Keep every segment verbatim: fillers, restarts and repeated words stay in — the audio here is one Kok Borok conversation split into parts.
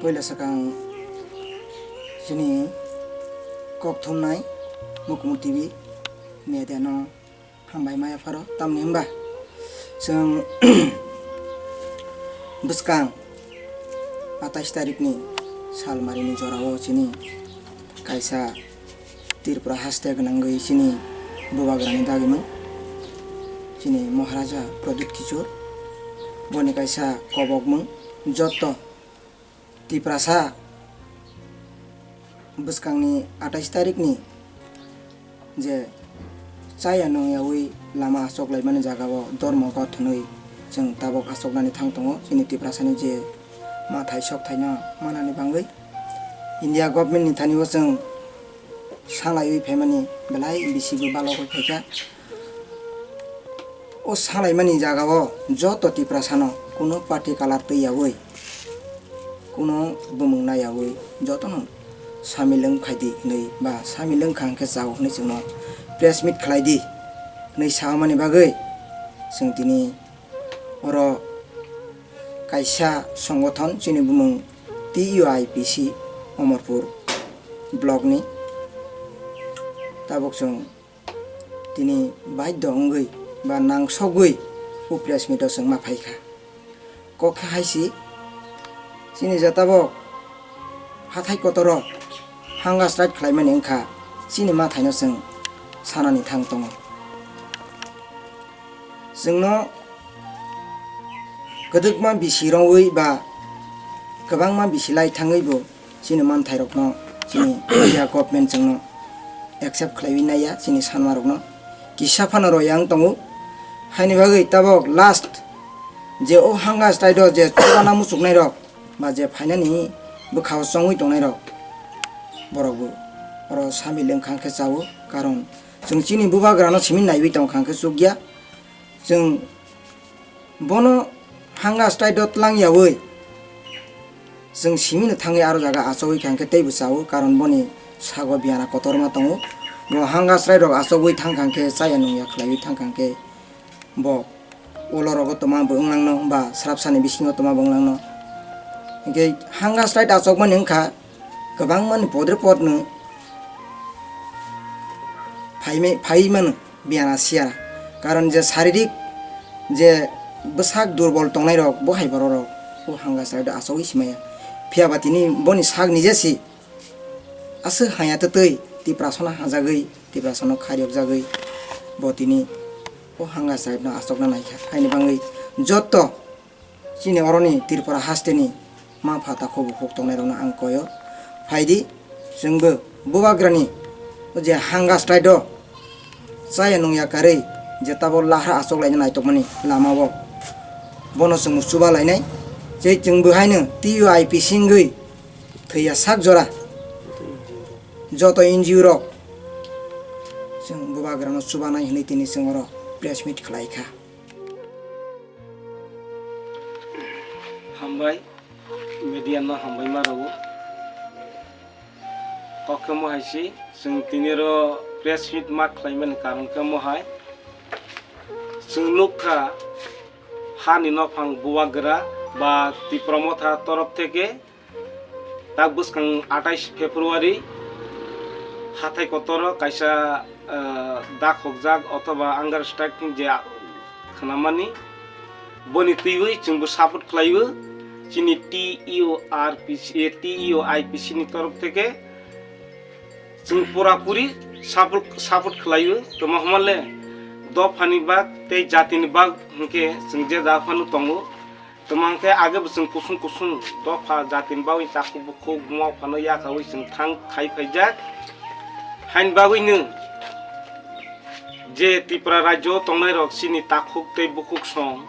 Puila swkang chini kok thumnai Mukumu T V media no hambai maya pharo, tamni hwnba chwng bwskang atais tarikni salmarini jorao chini kaisa Tripura haste gwnangwi chini bubagrani dagimung, chini Maharaja Pradyut Kishore, boni kaisa kobokmung joto Tiprasa bwskangni atais tarikni je chaya nungyawi lama achoklaimani jagao dormo gothonwi chwng tabok achoknani thang tongo. Chini Tiprasani je mathai sokthai no manani bangwi India government ni thani o chwng salaiwi phaimani belai bisi bo balogwi phaikha. O salaimani jagao joto Tiprasano kuno party colour twi yawi, kuno bumung naiyawi jotono samil wng phaidi hwnwi ba samil wngkha hwnkhe chao hwnwi chwngno press meet khlaidi hwnwi samani bagwi chwng tini oro kaisa songothon chini bumung T U I P C Omorpur block ni tabuk chwng tini baidho wngwi ba nangsogwi o press meet o chwng ma phaikha. Kok khe hai si, chini je tabok hathai kotoro hunger strike khlaimani wngkha, chini mathaino chwng sanani thang tongo. Chwngno kwdwkma bisi rwui ba kwbangma bisi lai thangwi bo chini manthairokno chini India government chwngno accept khlaiwi naiya, chini sanmarokno kisa phano roya wng tongo. Haini bagwi tabok last je o hunger strike o je chubana muchuknairok ba je phainani bwkhao chongwi tongnairok borokbo oro samil wngkha hwnkhe chao, karon chwng chini bubagrano simi naiwi tongkha hwnkhe chukya. Chwng bono hunger strike o twlang yawi chwng simino thangwi aro jaga achogwi kha hwnkhe teibo chao, karon boni sago biyana kotorma tongo. Bo hunger strike rok achogwi thangkha hwnkhe chaya nungya khlaiwi thangkha hwnkhe bo ulo rogo toma bo wnglangno ba srapsani bisingo toma bo wnglangno. Hwnkhe hunger strike achokmani wngkha kwbangmani podre podno phaimai phai mano biyana siya, karon je saririk je bwsak durbol tongnairok bo hai bororok o hunger strike o achogwi simaya. Phiyaba tini boni sak nije si aswk haya twtwi Tiprasano hajagwi, Tiprasano khairokjagwi bo tini o hunger strike no achokna naikha. Haini bagwi joto chini oroni Tripura hasteni ma pha takhuk bukhuk tongnairokno ang koyo, phaidi chwngbo bubagrani o je hunger strike o chaya nungya karwi je tabo lahra achoklaina naitokmani lamao bono chwngbo chuba lainai. Je chwngbo haino T U I P C wngwi thwiya sak jora joto N G O rok chwng bubagrano chubanai hwnwi tini chwng oro press meet khlai kha. Hambai, media no hambai ma rwo. Kok khe mo hai si, chwng tini ro press meet ma khlai mani karon khe mo hai. Chwng nuk kha hani nophang bubagra ba Tipra Motha torof theke tak bwskang atais February hathai kotoro kaisa, ah, dakhokjak othoba hunger strike je khnamani, boni twiwi chwngbo support khlaio. Chini T U R P C, T U I P C ni torof theke chwng pura puri support, support khlaio. Tamo hwnle dophani bak tei jatini bak hwnkhe chwng je jaga phano tongo. Tamo hwnkhe age bo chwng kusung kusung dopha jatini bagwi takhuk bukhuk buma phano yakaui chwng thang khai phaijak. Haini bagwino je Tripura rajyo tongnai rok chini takhuk tei bukhuk song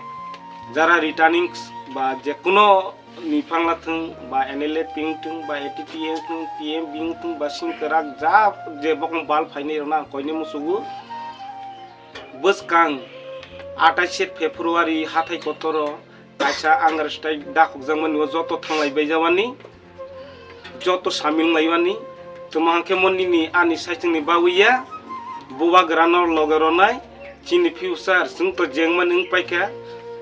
jara returning ba jekuno ni phangla thung ba M L A ping thung ba A T T A thung T M B thung ba sing kwrak ja je bokong bal phainai rokno ang koine musugo. Bwskang atais February hathai kotoro kaisa hunger strike dakhokjakmani o joto thanglai baijamani, joto samil laimani. Tamo hwnkhe mo nini ani saichwngni bagwi ya, bubagrano loge ronai, chini future chwng to jengmani wng paikha,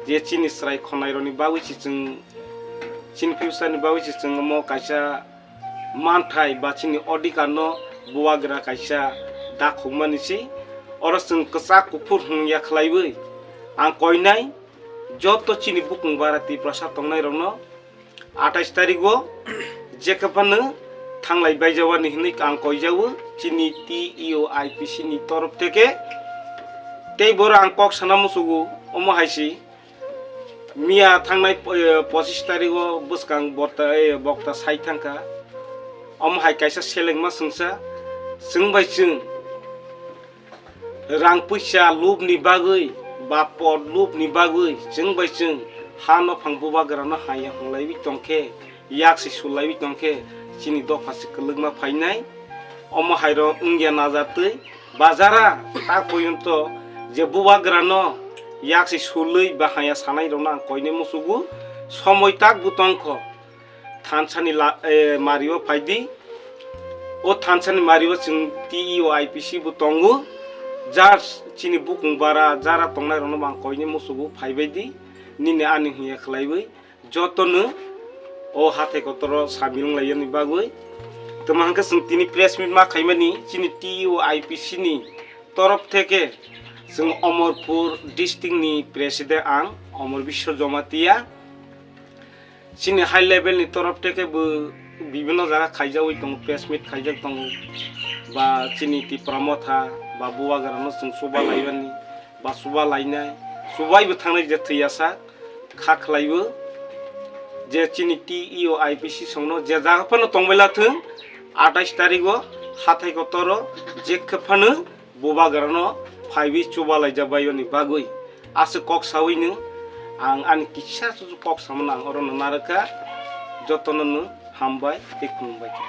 je chini chwrai khonai rokni bagwi se chwng Chini future ni bagwi se chwng omo kaisa manthai ba chini odhikar no bubagra kaisa dakhukmani se. Oro chwng kwchak kuphur hwnya khlaiwi ang koinai joto chini bukung bara Tiprasa tongnai rokno atais tarik o jekhe phano thanglai baijawani hinwi ang koijago chini T E O I P C ni torof theke. Tei boro ang kok sana musugo omo hai se. Miya thangnai po-, eh, pochis tarik o bwskang borta, eh, bokta sai thangkha. Omo hai kaisa selengma swngsa, chwng bai chwng rang puisa lubni bagwi ba pot lubni bagwi chwng bai chwng ha nophang bubagrano haya hwnlaiwi tongkhe, yak se sulaiwi tongkhe, chini dopha se kwlwkma phainai. Omo hairok wngya najatwi. Bajara tak poyonto je bubagrano yak se sulwi bahaya sanai rokno ang koine musugo, somoi tak bo tongkho thansani la-, eh, mario phaidi. O thansani mario chwng T E O I P C bo tongo, jar chini bukung bara jara tongnai rokno bo ang koine musugo phaibaidi, nini ani hwnye khlaiwi. Jotono o hathai kotoro samil wnglaiyani bagwi. Tamo hwnkhe chwng tini press meet ma khaimani chini T E O I P C ni torof theke chwng Omorpur district ni president ang Omor Biswa Jamatia. Chini high level ni torof theke bo bibhinno jaga khaijawi tongo, press meet khaijak tongo. Ba chini Tipra Motha ba Bubagrano chwng chuba laimani ba chuba lainai, chubai bo thangnai je thwiyasak. Kha khlaibo je chini T E O I P C songno je jaga phano tongbai la thung, atais tarigo hathai kotoro jekhe phano bubagrano phaiwi chuba laijak baiyoni bagwi aswk kok sawino ang ani kisa susu kok samano ang orono narwkha. Jotono no hambai tei khulumbai kha.